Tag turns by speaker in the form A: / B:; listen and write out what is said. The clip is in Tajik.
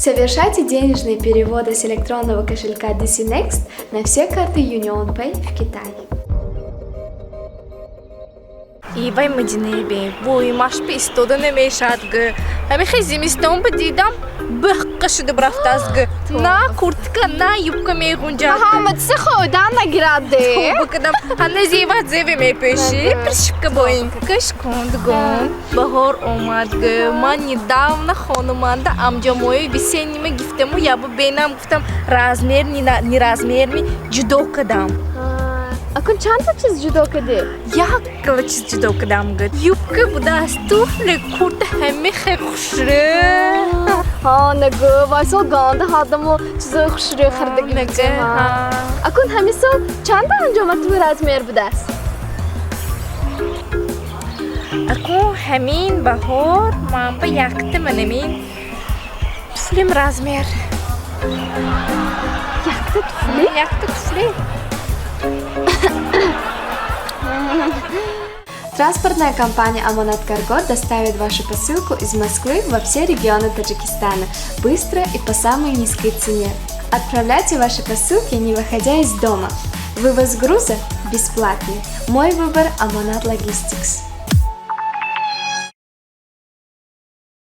A: Совершайте денежные переводы с электронного кошелька DC Next на все карты UnionPay в Китае.
B: И вай Мадинаи бе боимаш истода намешад г. Ҳамин хел зимистон ба дидам, биққа шуда рафтааст г. На куртка, на юбка меғунҷад.
C: Ҳама чизи хоидан нагирад де.
B: Букадам. Ҳана зева зеве мепӯшӣ, пришибка боим. Гӯш кун, дугон. Баҳор омад г. Ман недавно хонуманда амҷомои весенний ма гифтаму ябу бенам гуфтам, размер ни размер ми ҷудо кардам.
C: Акун чандта чиз ҷудо кардӣ?
B: Як гала чиз ҷудо кардам г. Юбка будааст, туфли, курта, ҳаме хел хушрӯ.
C: Ҳа, нагӯ, вай сол ганда ҳадамо чизои хушрӯ харидаги будем. Акун ҳамин сол чанда анҷома ту размер будааст?
B: Акун ҳамин баҳор ман ба якта манамин туфлим размер.
C: Якта туфли?
B: Якта туфли.
A: Транспортная компания «Амонат Карго» доставит вашу посылку из Москвы во все регионы Таджикистана быстро и по самой низкой цене. Отправляйте ваши посылки, не выходя из дома. Вывоз груза бесплатный. Мой выбор – «Амонат Логистикс».